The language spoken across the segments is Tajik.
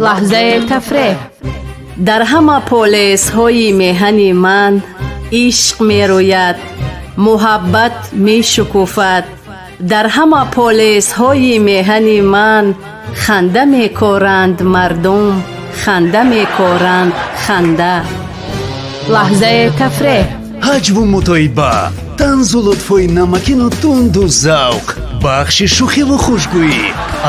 Лаҳзаи тафреҳ. Дар ҳама полесҳои меҳани ман ишқ мерӯяд, муҳаббат мешукуфад. Дар ҳама полесҳои меҳани ман ханда мекоранд мардум, ханда мекоранд, ханда. Лаҳзаи тафреҳ. Ҳаҷву мутоиба, танзу лутфҳои намакину тунду завқ, бахши шӯхиву хушгӯӣ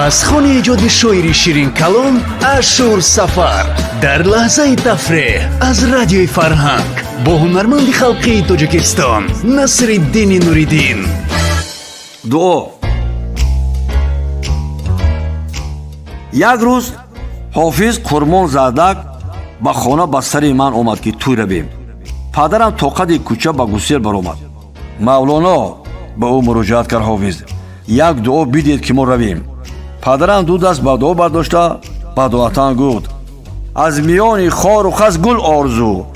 аз хони эҷоди шоири ширинкалом Ашур Сафар дар лаҳзаи тафреҳ аз Радиои Фарҳанг бо ҳунарманди халқии Тоҷикистон Насриддини Нуриддин. Дуо. Як рӯз ҳофиз Қурмон Зардак ба хона ба сари ман омад, ки тӯй равем. Падарам то қади кӯча ба гусел баромад. Мавлоно, ба ӯ муроҷиат кард ҳофиз, як дуо бидиҳед, ки мо равем. Падарам ду даст ба дуо бардошта ба дуатан гуфт: аз миёни хору хас гул орзу,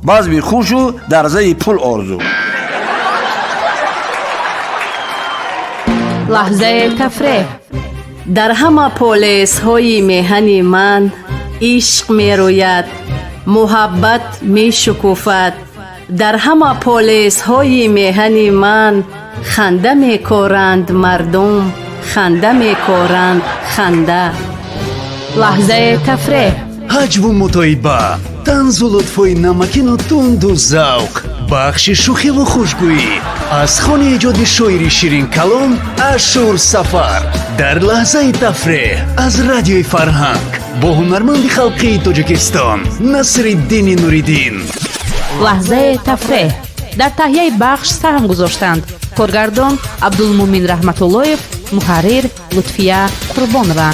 базми хушу дарзаи пул орзу. Лаҳзаи тафреҳ. Дар ҳама полесҳои меҳани ман ишқ мерӯяд, муҳаббат мешукуфад. Дар ҳама полесҳои меҳани ман ханда мекоранд мардум, ханда мекоранд, ханда. Лаҳзаи тафреҳ. Ҳаҷву мутоиба, танзу лутфҳои намакину тунду завқ, бахши шӯхиву хушгӯӣ аз хони эҷоди шоири ширинкалом Ашур Сафар дар лаҳзаи тафреҳ аз Радиои Фарҳанг бо ҳунарманди халқии Тоҷикистон Насриддини Нуриддин. Лаҳзаи тафреҳ. Дар таҳияи бахш саҳм гузоштанд коргардон Абдулмумин Раҳматуллоев, муҳаррир Лутфия Қурбонова.